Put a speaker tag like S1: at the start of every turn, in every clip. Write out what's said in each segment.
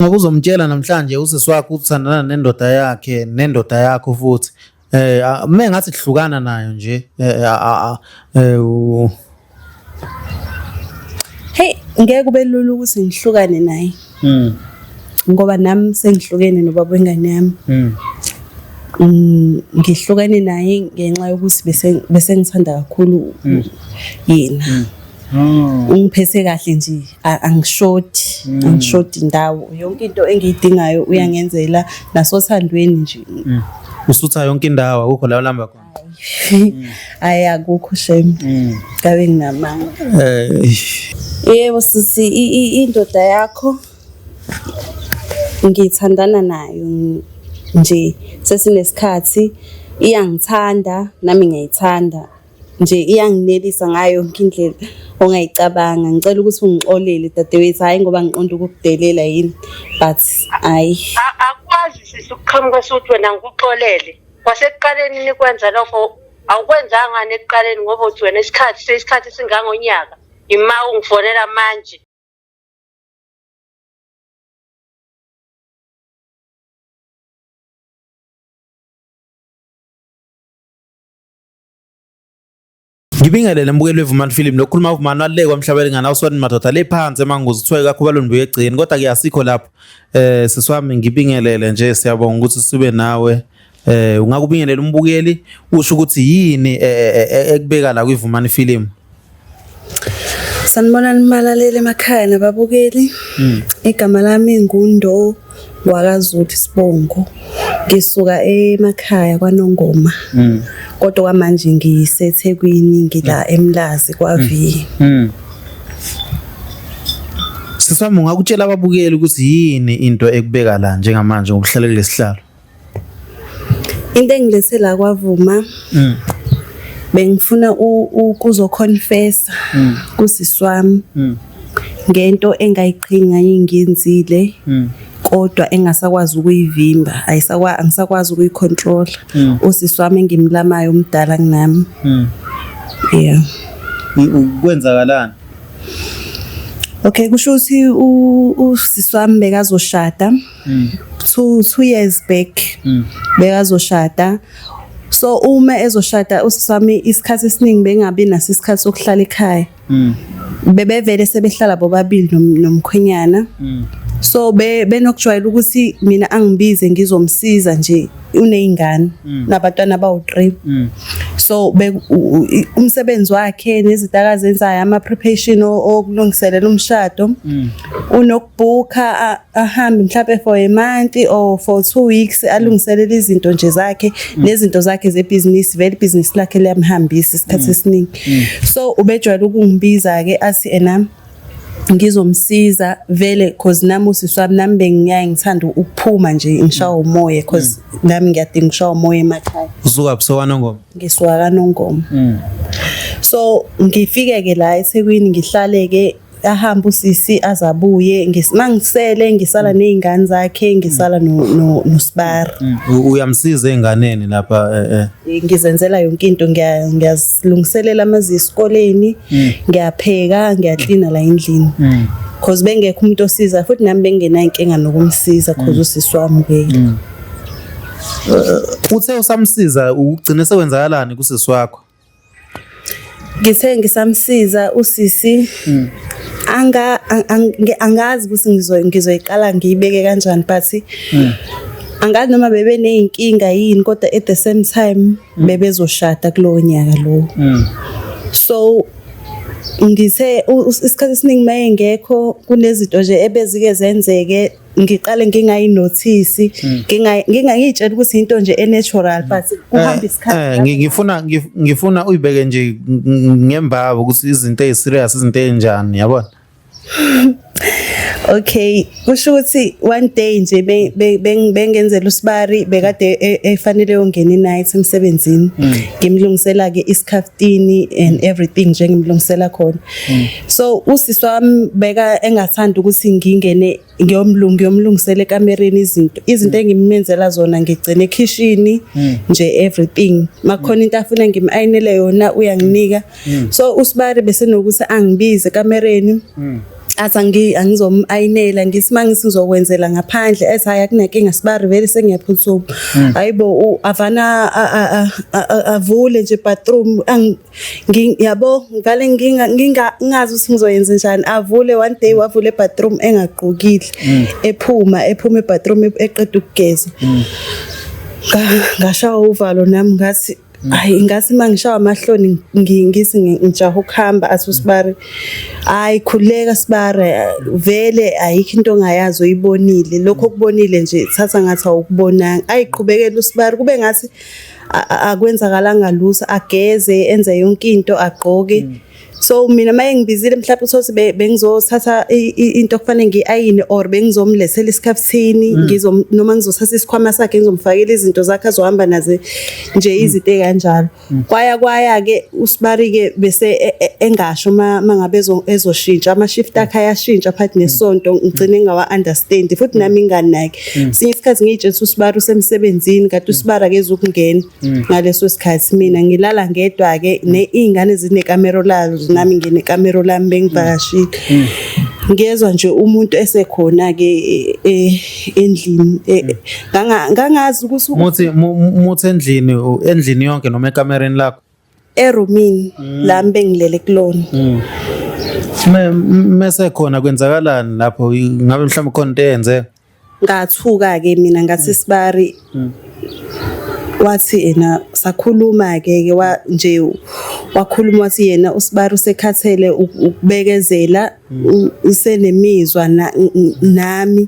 S1: Ngoba uzomtshela namhlanje usisi wakho uthandana nendoda yakhe nendoda yakho futhi uma ngathi hlukana nayo nje
S2: Hey, ngeke kube lula ukuthi ngihlukane naye. Ngoba nami sengihlukene nobaba wengane yami. Ngihlukene naye ngenxa yokuthi bese ngithanda kakhulu yena. Ungiphethe kahle nje, angishodi, angishodi ndawo. Yonke into engiyidingayo uyangenzela nasothandweni nje.
S1: Usutha yonke indawo, akukho la ulamba khona.
S2: Hayi, akukho shame. Ngabe nginamanga. Yebo sisi, indoda yakho ngithandana nayo nje sesinesikhathi, iyangithanda nami ngiyayithanda. Nje iyanginelisa ngayo yonke indlela ongayicabanga. Ngicela ukuthi ungixolele dadewethu, hhayi ngoba ngiqonda ukukudelela yini, but hhayi.
S3: Akwazi sisi ukuqhamuka suthi wena ngikuxolele. Kwasekuqaleni nikwenza lokho, awukwenzanga ngani ekuqaleni ngoba uthi wena isikhathi seyisikhathi esingangonyaka. Ima ungifonela manje.
S1: Ngibingelele mbukeli weVumani Film lokhuluma uVumani walekwa kwamhlaba elingana uswani madoda le phansi emanguzi kuthiwa kakhulu ngibuye egcini kodwa ke asikho lapho sisi wami ngibingelele nje, siyabonga ukuthi sibe nawe. Ungakubingelela umbukeli usho ukuthi yini ekubeka la kwiVumani Film?
S2: Sanibonani malaleli emakhaya nababukeli. Igama lami nguNdo wakaZulu Sibongo. Ngisuka emakhaya kwaNongoma. Kodwa kwamanje ngiseThekwini, ngila eMlazi kwa-V.
S1: Sisi wami, ungakutshela ababukeli ukuthi yini into ekubeka la njengamanje ngokuhlala kulesihlalo?
S2: Into engilethe la kwaVuma, bengifuna ukuzoconfessa kusisi wami ngento engayiqhinga ngiyenzile, kodwa engasakwazi ukuyivimba, angisakwazi ukuyicontrol. Usisi wami engimlamayo umdala kunami. Yeah.
S1: Kwenzakalani?
S2: Okay, kusho ukuthi usisi wami bekazoshada 2 years back. Bekazoshada. So uma ezoshada usisi wami, isikhathi esiningi bengabi naso isikhathi sokuhlala ekhaya. Bebevele sebehlala bobabili nomkhwenyana. So benokujwayela ukuthi mina angibize ngizomsiza nje, uneyingane nabantwana abawu-3. So umsebenzi wakhe nezinto akazenzayo, ama-preparation okulungiselela umshado, unokubhukha ahambe mhlampe for a month or for 2 weeks, alungiselele izinto nje zakhe nezinto zakhe zebhizinisi. Vele ibhizinisi lakhe liyamhambisa isikhathi esiningi. So ubejwayele ukungibiza-ke athi ena ngizomsiza vele, cause nami usisi wami, nami bengiyaye ngithanda ukuphuma nje ngishawa umoya, cause nami ngiyadinga ukushawa umoya emakhaya.
S1: Usuka phi soKwaNongoma?
S2: Ngisuka kaNongoma. So ngifike-ke la eThekwini, ngihlale-ke, ahambe usisi azabuye, mangisele ngisala ney'ngane zakhe, ngisala noSibari.
S1: Uyamsiza ey'nganeni lapha?
S2: Ngizenzela yonke into, ngiyazilungiselela amazi esikoleni, ngiyapheka, ngiyaklina la endlini, cause bengekho umuntu osiza, futhi nami bengenayo inkinga nokumsiza, cause usisi wami kweli.
S1: Uthe usamsiza, ugcine sekwenzakalani kusisi wakho?
S2: Ngithe ngisamsiza usisi, angazi ukuthi ngizoyiqala ngiyibeke kanjani, but angazi noma bebe ney'nkinga yini, kodwa at the same time bebezoshada kulowo nyaka lowo. So ngithe isikhathi esiningi uma engekho, kunezinto nje ebezike zenzeke, ngiqale ngingayinothisi, ngingayitshela ukuthi into nje e-natural, but kuhamba isikhathi.
S1: Ngifuna uyibeke nje ngembaba ukuthi izinto eziserious, izinto ezinjani, yabona?
S2: Okay, kusho ukuthi one day nje bengenzela usibari, bekade efanele yongena i-night emsebenzini. Ngimlungisela ke isikhaftini and everything nje ngimlungisela khona. So usisi wami beka engathanda ukuthi ngingene ngiyomlungisela ekamereni izinto engimenzela zona, ngigcine ekhishini nje everything. Makukhona into afuna ngim-ayinele yona, uyanginika. So usibari bese nokuthi angibize ekamereni. Athi angizom-ayinela ngithi uma ngithi ngizokwenzela ngaphandle ethi hhayi akunankinga sibari vele sengiyaphuthuma. Hhayi bo avana avule nje bathroom yabo ngivale ngingazi ukuthi ngizoyenza njani avule one day wavula ebathroom engagqokile ephuma ephuma ebathroom eqeda ukugeza. Ngashawa uvalo nami ngathi Hayi ngathi uma ngishawa amahloni ngithi ngijaha ukuhamba athi usibari hayi khululeka sibari vele ayikho into ongayazi oyibonile lokho okubonile nje thatha ngathi awukubonanga ayiqhubekele usibari kube ngathi akwenzakalanga lutho ageze enze yonke into agqoke So mina uma engibizile mhlawumbe uthole ukuthi bengizothatha into okufanele ngiyi-ayine or bengizomlethela isikhafuthini mm. noma ngizothatha isikhwama sakhe ngizomfakela izinto zakhe azohamba nazo nje mm. izinto ey'kanjalo mm. kwaya kwaya-ke usibari-ke bese e, e, engasho uma ngabe ezoshintsha ama-shift akhe ayashintsha phakathi nesonto ngigcine ngingawa-understand futhi nami nginganaki sinye isikhathi ngiyitshela ukuthi usibari usemsebenzini kanti usibari akezukungena Mm. Ngaleso sikhathi mina ngilala ngedwa ke ne izingane zinekamero lazo nami nginekamero lami bengivakashile. Mm. Ngiyezwa nje umuntu esekhona ke e, e, endlini e, ngangazi ukuthi
S1: muthi muthi endlini endlini yonke noma ekamereni lakho
S2: erumini lami bengilele kulona.
S1: Mese khona kwenzakalani lapho ngabe mhlawumbe khona into eyenzeka
S2: Ngathuka-ke mina ngathi sibari wathi ena sakhuluma-ke ke wa nje wakhuluma wathi yena usibari usekhathele ukubekezela usenemizwa nami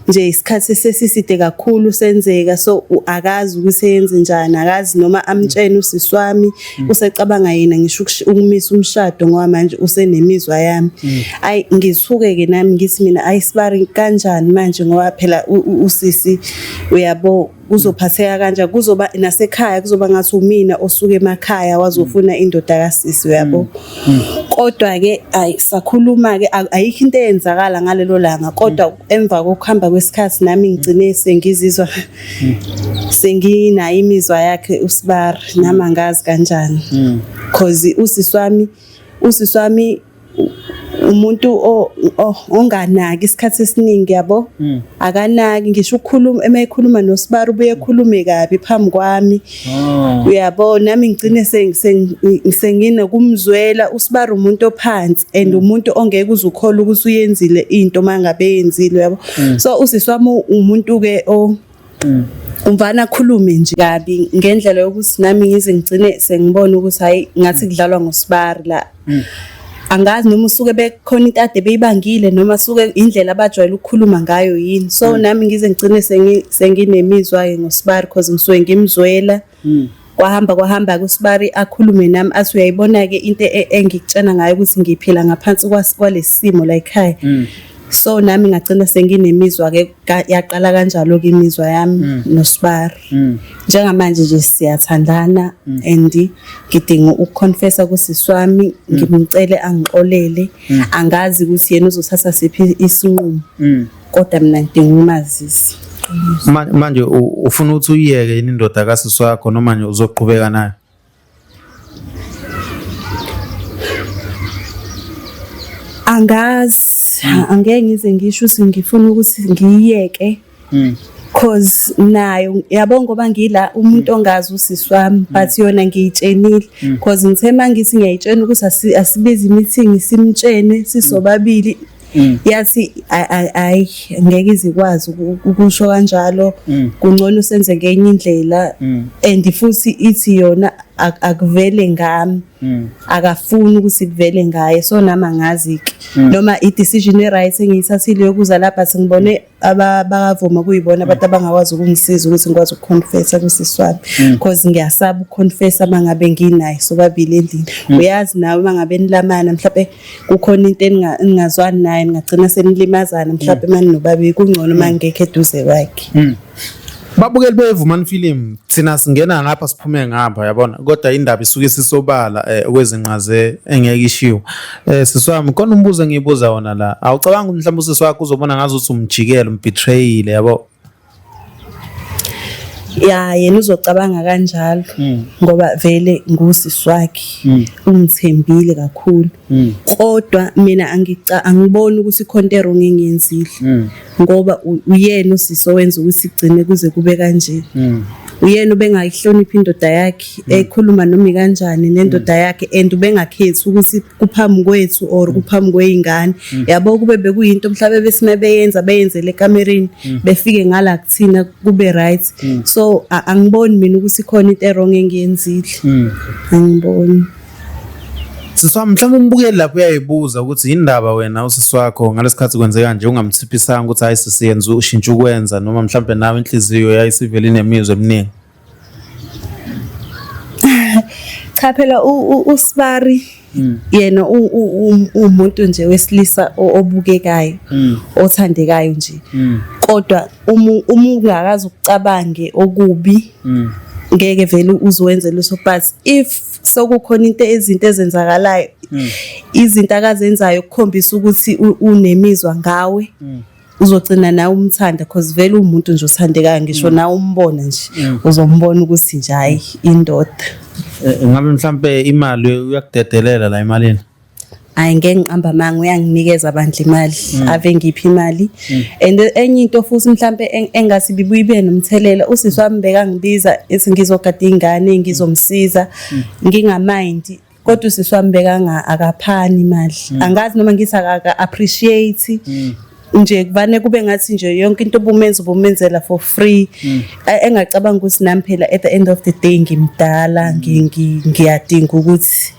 S2: nje isikhathi sesiside kakhulu senzeka so akazi ukuthi eyenze njani akazi noma amtshene usisi wami usecabanga yena ngisho ukumisa umshado ngoba manje usenemizwa yami mm. ayi ngithuke ke nami ngithi mina ayisibari kanjani manje ngoba phela usisi uyabo kuzophatheka kanjani kuzoba nasekhaya kuzoba ngathi umina osuke emakhaya wazofuna mm. indoda kasisi uyabo mm. kodwa ke ayi sakhuluma ke ayikho into eyenzakala ngalelo langa kodwa emva kokuhamba kwesikhathi nami ngigcine sengizizwa senginayo imizwa yakhe usibari nami angazi kanjani cause usisi wami usisi wami umuntu onganaki isikhathi esiningi yabo akanaki ngisho ukukhuluma uma ekhuluma nosibari ubuye ekhulume kabi phambi kwami oh. Uyabo nami ngigcine senginokumzwela usibari umuntu ophansi and umuntu ongeke uze ukhole ukuthi uyenzile into uma ngabe eyenzile uyabo. So usisi wami umuntu ke o umfana akhulume nje kabi ngendlela yokuthi nami ngize ngigcine sengibona ukuthi hayi ngathi kudlalwa ngosibari la. Angazi noma usuke bekhona into ade beyibangile noma suke indlela abajwayele ukukhuluma ngayo yini. So nami ngize ngigcine senginemizwa-ke ngosibari cause ngisuke ngimzwela. Kwahamba kwahamba-ke usibari akhulume nami athi uyayibona-ke into engikutshena ngayo ukuthi ngiphila ngaphansi kwalesi simo la ekhaya. So nami ngagcina senginemizwa-ke yaqala kanjalo-ke imizwa yami nosibari. Njengamanje nje siyathandana and ngidinga ukuconfessa kusisi wami ngimcele angixolele. Angazi ukuthi yena uzothatha siphi isinqumo kodwa mina ngidinga ukumazisa.
S1: Manje ufuna ukuthi uyiyeke yini indoda kasisi wakho noma nje uzoqhubeka nayo?
S2: Angazi, angeke ngize ngisho ukuthi ngifuna ukuthi ngiyiyeke cause nayo yabo ngoba ngila umuntu ongazi usisi wami but yona ngiyitshenile cause ngithe uma ngithi ngiyayitshena ukuthi asibize i-meeting simtshene sisobabili yathi ayi ngeke izikwazi ukusho kanjalo kungcono senze ngenye indlela and futhi ithi yona akuvele ngami akafuni ukuthi kuvele ngaye so nami angazi-ke noma i-decision e-right engiyithathile yokuza lapha sengibone abakavuma kuyibona abantu abangakwazi ukungisiza ukuthi ngikwazi ukuconfessa kusisi wami because ngiyasaba ukuconfessa uma ngabe nginaye sobabili endlini uyazi nawe uma ngabe nilamana mhlawumbe kukhona into eningazwani naye ningagcina senilimazana mhlawumbe uma ninobabili kungcono uma ngingekho eduze kwakhe.
S1: Babukeli beVumani Film thina singena ngapha siphume ngapha yabona kodwa indaba isuke isisobala eh, okwezinqaze engeke ishiwo eh sisi wami khona umbuzo engiyibuza wona la awucabanga ukuthi mhlawumbe usisi wakho uzobona ngazi ukuthi umjikele umbetrayile yabo.
S2: Ya, yena uzocabanga kanjalo ngoba vele ngusisi wakhe, ungithembile kakhulu. Kodwa mina angiboni ukuthi ikhona into e-wrong engiyenzile ngoba uyena usisi owenza ukuthi igcine kuze kube kanje. Uyena ubengayihloniphi indoda yakhe, ekhuluma noma ikanjani nendoda yakhe, and ubengakhethi ukuthi kuphambi kwethu or kuphambi kwey'ngane. Yabo, kube bekuyinto mhlawumbe besime beyenza beyenzele ekamereni, befike ngala kuthina kube right. So angiboni mina ukuthi ikhona into e-wrong engiyenzile, angiboni.
S1: Sisi wami, mhlawumbe umbukeli lapho uyayibuza ukuthi yindaba wena usisi wakho ngalesikhathi kwenzeka nje ungamthiphisanga ukuthi hayi sisi, yenza ushintshe ukwenza, noma mhlawumbe nawe inhliziyo yayisivele inemizwa eminingi.
S2: Cha phela, uSibari yena uwumuntu nje wesilisa obukekayo, othandekayo nje, kodwa uma ungakaze ukucabange okubi, ngeke vele uziwenze lutho. But if sokukhona into, izinto ezenzakalayo, izinto akazenzayo ukukhombisa ukuthi unemizwa ngawe, uzogcina nawe umthanda, cause vele uwumuntu nje othandekayo. Ngisho nawe umbona nje, uzombona ukuthi nje hayi, indoda.
S1: Ngabe mhlambe imali uyakudedelela la emalini?
S2: Hayi, ngeke ngiqamba amanga, uyanginikeza bandla imali, ave ngiphi imali. And enye into futhi mhlambe engathi bibuye ibe nomthelela, usisi wami bekangibiza ethi ngizogada ingane, ngizomsiza, nginga-mind, kodwa usisi wami bekanga akaphani imali. Angazi noma ngithi aka-appreciate nje, kuvane kube ngathi nje yonke into obumenza ubumenzela for free. Engacabanga ukuthi nami phela at the end of the day ngimdala, ngiyadinga ukuthi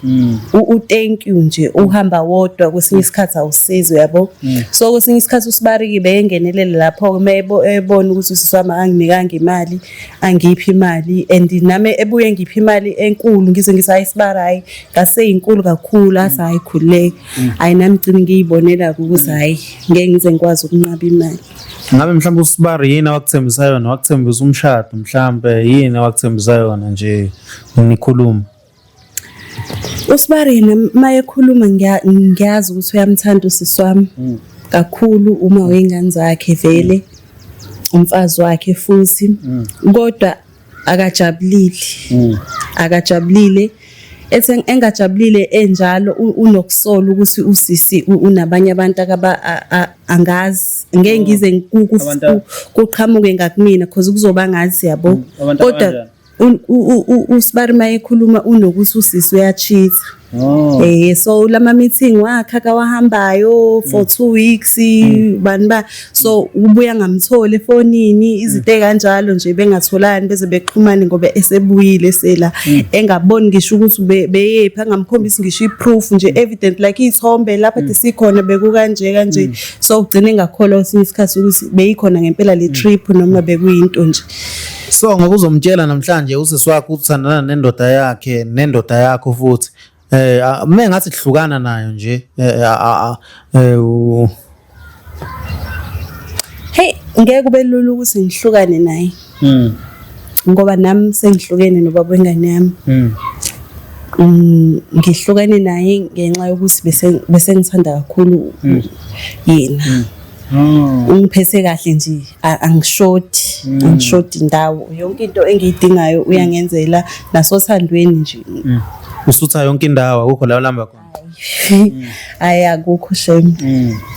S2: u-thank you nje uhamba wodwa, kwesinye isikhathi awusizi, uyabo. So kwesinye isikhathi usibariki beyengenelela lapho uma ebona ukuthi usisi wami anginikanga imali, angiphi imali, and nami ebuye ngiphi imali enkulu, ngize ngithi hayi sibari, hayi ngaseyinkulu kakhulu, athi hayi khululeka. Hayi, nami gcine ngiyibonela ukuthi hayi, ngeke ngize ngikwazi ukunqaba imali.
S1: Ngabe mhlawumbe usibari yini awakuthembisa yona? Wakuthembisa umshado mhlawumbe? Yini awakuthembisa yona nje nikhuluma?
S2: Usibari yena uma ekhuluma, ngiyazi ukuthi uyamthanda usisi wami kakhulu, uma wey'ngane zakhe vele, umfazi wakhe futhi, kodwa akajabulile, akajabulile. Ethi engajabulile enjalo, unokusola ukuthi usisi unabanye abantu akaba angazi, ngeke ngize kuqhamuke ngakumina cause kuzoba ngathi, yabo.
S1: Abantu
S2: Kodwa
S1: abanjani?
S2: Usibari uma ekhuluma unokuthi usisi uya-cheat.
S1: Oh.
S2: So lama meeting wakhe akawahambayo for 2 weeks, bani ba, so ubuya ngamtholi efonini, izinto ekanjalo nje, bengatholani beze bexhumane ngoba esebuyile sela engaboni ngisho ukuthi beyephi, angamkhombisi ngisho i-proof nje, evident like iy'thombe lapha ade sikhona bekukanje kanje. So ugcine engakholwa kwesinye isikhathi ukuthi beyikhona ngempela le trip noma bekuyinto nje.
S1: So ngoba uzomtshela namhlanje usisi wakho uthandana nendoda yakhe, nendoda yakho futhi, uma ngathi hlukana nayo nje,
S2: Hey, ngeke kube lula ukuthi ngihlukane naye ngoba nami sengihlukene nobaba wengane yami. Ngihlukane naye ngenxa yokuthi bese ngithanda kakhulu yena. Ungiphethe kahle nje, angishodi, angishodi indawo, yonke into engiyidingayo uyangenzela, nasothandweni nje.
S1: Usutha yonke indawo, akukho la ulamba khona?
S2: Hayi, akukho shame,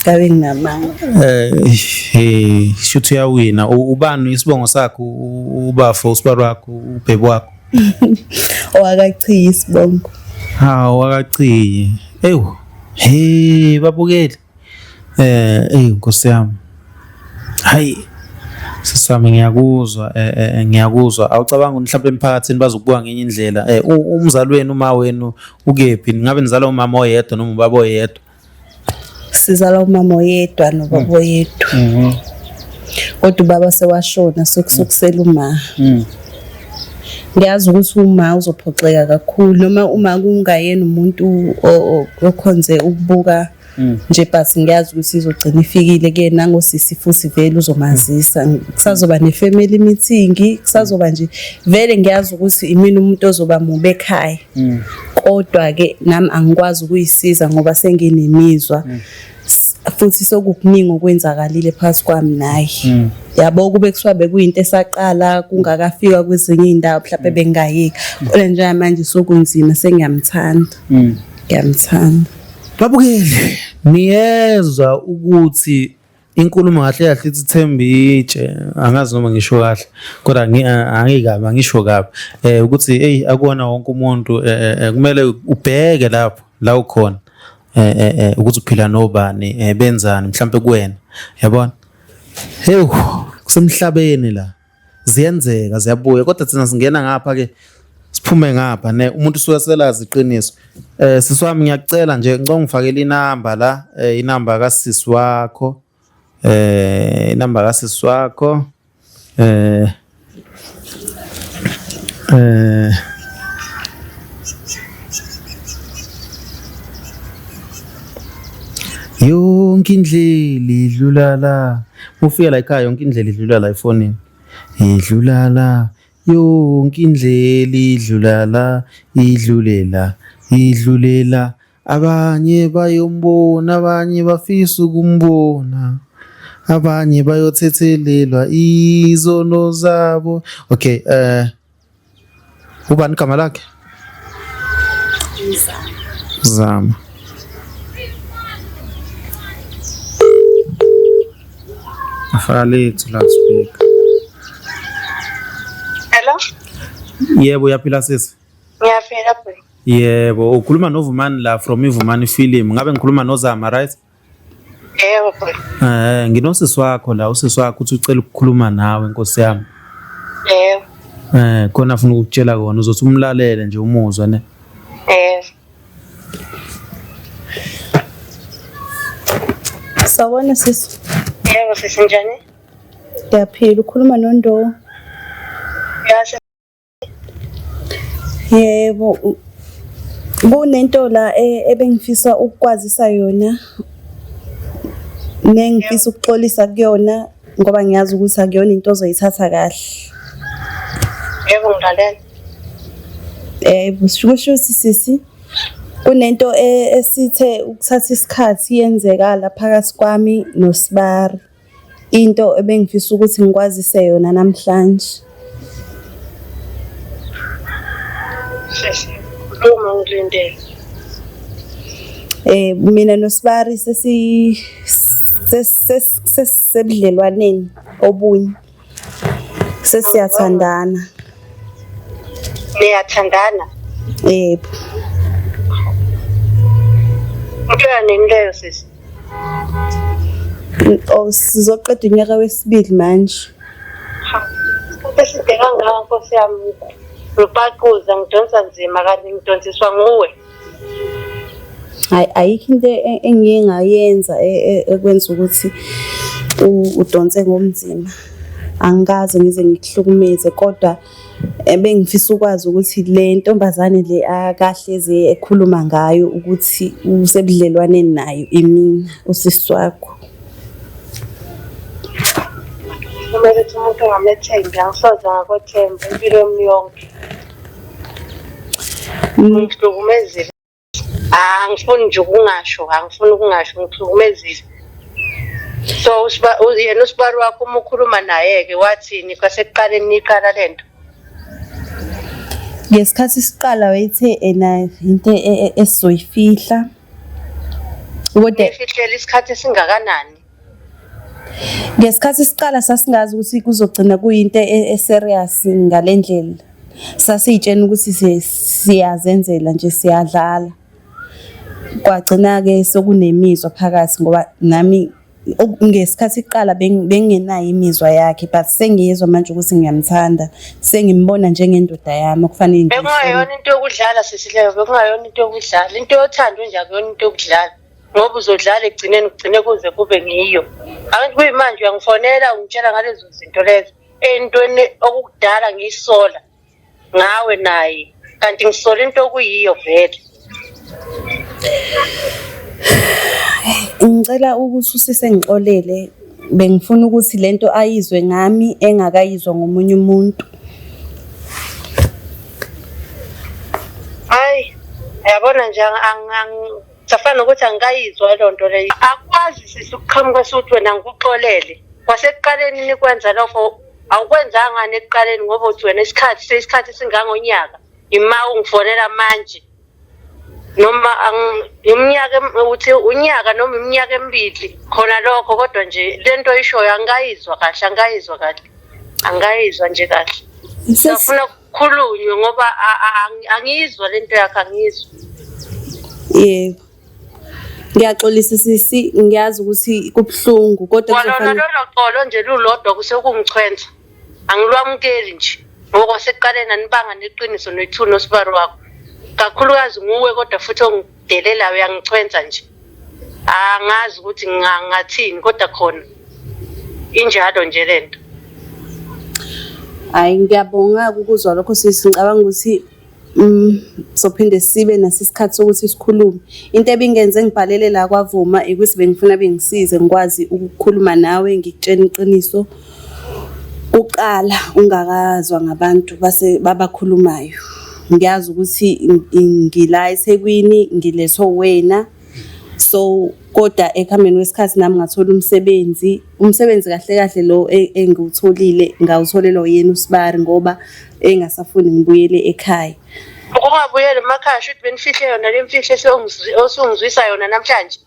S2: ngabe nginamanga.
S1: Shuthi uyawina. Ubani isibongo sakho, ubafo, usibari wakho, ubhebo wakho?
S2: Owakachiyi isibongo.
S1: Hawu, akachiyi. Ewu, hey babukeli, ey Nkosi yami, hayi sisami, ngiyakuzwa, ngiyakuzwa. Awucabanga mhlawumbe emphakathini bazokubuka ngenye indlela? Umzali wenu, uma wenu ukephi? Ngabe nizalwa umama oyedwa noma ubaba oyedwa?
S2: Sizalwa umama oyedwa nobaba oyedwa, kodwa ubaba sewashona, sekusokusela uma. Ngiyazi ukuthi uma uzophoxeka kakhulu, noma uma kungayena umuntu okhonze ukubuka nje, but ngiyazi ukuthi izogcina ifikile ke nangosisi futhi vele uzomazisa. Kusazoba ne-family meeting, kusazoba nje vele, ngiyazi ukuthi imina umuntu ozoba mubi ekhaya. Kodwa-ke nami angikwazi ukuyisiza ngoba senginemizwa. Futhi sokukuningi okwenzakalile phakathi kwami naye. Yabo kube kuthiwa bekuyinto esaqala kungakafika kwezinye iy'ndawo mhlawumbe bengingayeki. Kodwa njengamanje sokunzima sengiyamthanda. Ngiyamthanda.
S1: Babukeli, niyezwa ukuthi inkulumo kahle kahle ithi Thembitshe, angazi noma ngisho kahle kodwa angikabi angisho kabi ukuthi hey akuwona wonke umuntu kumele ubheke lapho la ukhona ukuthi uphila nobani benzani mhlambe kuwena yabona. Hey kusemhlabeni la ziyenzeka ziyabuya kodwa thina singena ngapha ke siphume ngapha ne umuntu usuke selazi iqiniso. Sisi wami ngiyakucela nje ngicela ungifakele inamba la inamba kasisi wakho inamba kasisi wakho eh eh yonke indlela idlula la ufika la ekhaya yonke indlela idlula la efonini idlula la yonke indlela idlula la idlule la idlule la abanye bayombona abanye bafisa ukumbona abanye bayothethelelwa izono zabo. Okay, ubani igama lakhe? Zama. Afaka lethu loudspeaker.
S3: Hello?
S1: Yebo, uyaphila sisi?
S3: Ngiyaphila bro.
S1: Yebo, ukhuluma noVumani la from iVumani Film. Ngabe ngikhuluma noZama, right?
S3: Yebo bro.
S1: Nginosisi wakho la, usisi wakho uthi ucela ukukhuluma nawe Nkosi yami.
S3: Yebo.
S1: Khona afuna ukukutshela kona, uzothi umlalele nje umuzwe ne.
S3: Yebo.
S2: Sawubona sisi.
S3: Yebo sisi, njani?
S2: Ngiyaphila, ukhuluma noNdo.
S3: Yasho.
S2: Yebo, kunento la ebengifisa ukukwazisa yona nengifisa ukuxolisa kuyona ngoba ngiyazi ukuthi akuyona into ozoyithatha kahle.
S3: Yebo ngilalela.
S2: Yebo, kusho ukuthi sisi kunento esithe ukuthatha isikhathi yenzeka phakathi kwami noSibari. Into ebengifisa ukuthi ngikwazise yona namhlanje.
S3: Sisi, khuluma ngilindele.
S2: Mina noSibari sesisebudlelwaneni obunye. Sesiyathandana.
S3: Niyathandana?
S2: Yebo.
S3: Into yanini leyo sisi?
S2: Oh, sizoqeda unyaka wesibili manje.
S3: Isikhathi eside kangaka Nkosi yami. Ngipaquza ngidonsa nzima kanti ngidonsiswa nguwe.
S2: Hayi, ayikho into engiye ngayenza ekwenza ukuthi udonse ngomzimba. Angikaze ngize ngikuhlukumeze kodwa bengifisa ukwazi ukuthi le ntombazane le akahlezi ekhuluma ngayo ukuthi usebudlelwaneni nayo imina usisi wakho.
S3: Kumele ukuthi umuntu ongamethembi, angisoze ngakwethemba impilo yami yonke. Ngihlukumezile. Angifuni nje ukungasho, angifuni ukungasho, ngihlukumezile. So yena usibari wakho uma ukhuluma naye-ke wathini kwasekuqaleni niqala le nto?
S2: Ngesikhathi siqala wayethe ena into esizoyifihla.
S3: Kodwa Nifihlela isikhathi esingakanani?
S2: Ngesikhathi siqala sasingazi ukuthi kuzogcina kuyinto e-serious ngale ndlela. Sasiy'tshena ukuthi siyazenzela nje siyadlala. Kwagcina-ke sekunemizwa phakathi ngoba nami ngesikhathi kuqala bengingenayo imizwa yakhe but sengiyezwa manje ukuthi ngiyamthanda. Sengimbona njengendoda yami okufanele
S3: Bekungayona into yokudlala sisi leyo, bekungayona into yokudlala. Into yothando nje akuyona into yokudlala. Ngoba uzodlala ekugcineni kugcine kuze kube ngiyo. Angithi kuyimanje uyangifonela ungitshela ngalezo zinto lezo. Entweni okukudala ngiyisola ngawe naye kanti ngisola into okuyiyo vele.
S2: Ngicela ukuthi usise ngixolele, bengifuna ukuthi lento ayizwe ngami engakayizwa ngomunye umuntu.
S3: Hayi, yabona nje Safana nokuthi angikayizwa loo nto leyo. Akwazi sisi ukuqhamuka suthi wena ngikuxolele. Kwasekuqaleni nikwenza lokho awukwenzanga ngani ekuqaleni ngoba uthi wena isikhathi seyisikhathi esingangonyaka. Ima ungifonela manje. Noma iminyaka uthi unyaka noma iminyaka emibili khona lokho kodwa nje lento oyishoyo angikayizwa kahle angikayizwa kahle. Angikayizwa nje kahle. Ngifuna kukhulunywe ngoba angiyizwa lento yakho angiyizwa.
S2: Yebo. Ngiyaxolisa sisi, ngiyazi ukuthi kubuhlungu kodwa
S3: Kwalona
S2: kuzofanele
S3: lolo xolo nje lulodwa kusekungichwenza. Angilwamukeli nje ngoba kwasekuqaleni anibanga neqiniso noyithu nosibari wakho. Kakhulukazi nguwe kodwa futhi ongidelelayo uyangichwenza nje. Angazi ukuthi ngingathini kodwa khona injalo nje lento.
S2: Hhayi, ngiyabonga ukuzwa lokho sisi, ngicabanga ukuthi sophinde sibe naso isikhathi sokuthi sikhulume. Into ebingenze ngibhalele la kwaVuma ukuthi bengifuna bengisize ngikwazi ukukhuluma nawe ngikutshene iqiniso kuqala ungakazwa ngabantu base babakhulumayo. Ngiyazi ukuthi ngila eThekwini ngilethwe uwena. So kodwa ekuhambeni kwesikhathi nami ngathola umsebenzi. Umsebenzi kahle kahle lo engiwutholile ngawutholelwa uyena usibari ngoba engasafuni ngibuyele ekhaya.
S3: Ukungabuyeli emakhaya shuthi benifihle yona le mfihlo osungizwisa yona namhlanje.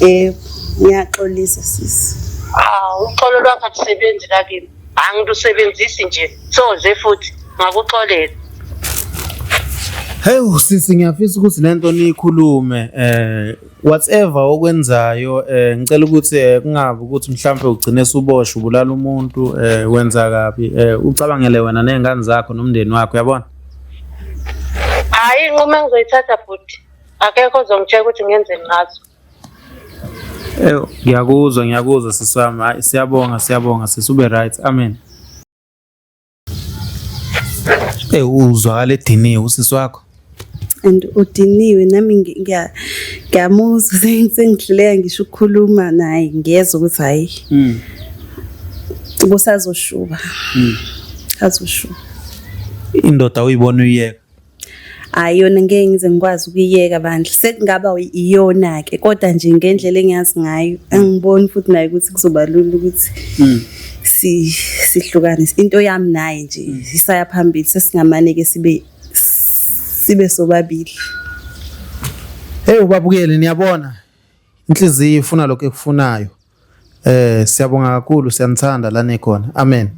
S2: Yebo, ngiyaxolisa sisi.
S3: Hawu, uxolo lwakho alusebenzi la kimi. Angilusebenzisi nje. Soze futhi ngakuxolela.
S1: Hey sisi ngiyafisa ukuthi lento niyikhulume whatever okwenzayo ngicela ukuthi kungabi ukuthi mhlambe ugcine suboshwa ubulala umuntu wenza kabi ucabangele wena nezingane zakho nomndeni wakho uyabona.
S3: Hayi inqumo engizoyithatha bhuti. Akekho ozongitshela ukuthi ngenzeni ngazo.
S1: Ew, ngiyakuzwa ngiyakuzwa sisi wami. Hayi siyabonga siyabonga sisi ube right. Amen. Uzwakala ediniwe usisi wakho.
S2: And udiniwe nami ngiyamuzwa sengihluleka ngisho ukukhuluma naye ngiyezwa ukuthi hhayi kusazoshuba. Kusazoshuba.
S1: Indoda uyibona uyiyeka.
S2: Hhayi yona ngeke ngize ngikwazi ukuyiyeka bandla. Sekungaba iyona-ke kodwa nje ngendlela engiyazi ngayo angiboni futhi naye ukuthi kuzoba lula ukuthi sihlukane. Into yami naye nje isaya phambili sesingamane-ke sibe sobabili.
S1: Hey ubabukeli niyabona inhliziyo ifuna lokho ekufunayo. Siyabonga kakhulu siyanithanda la nikhona. Amen.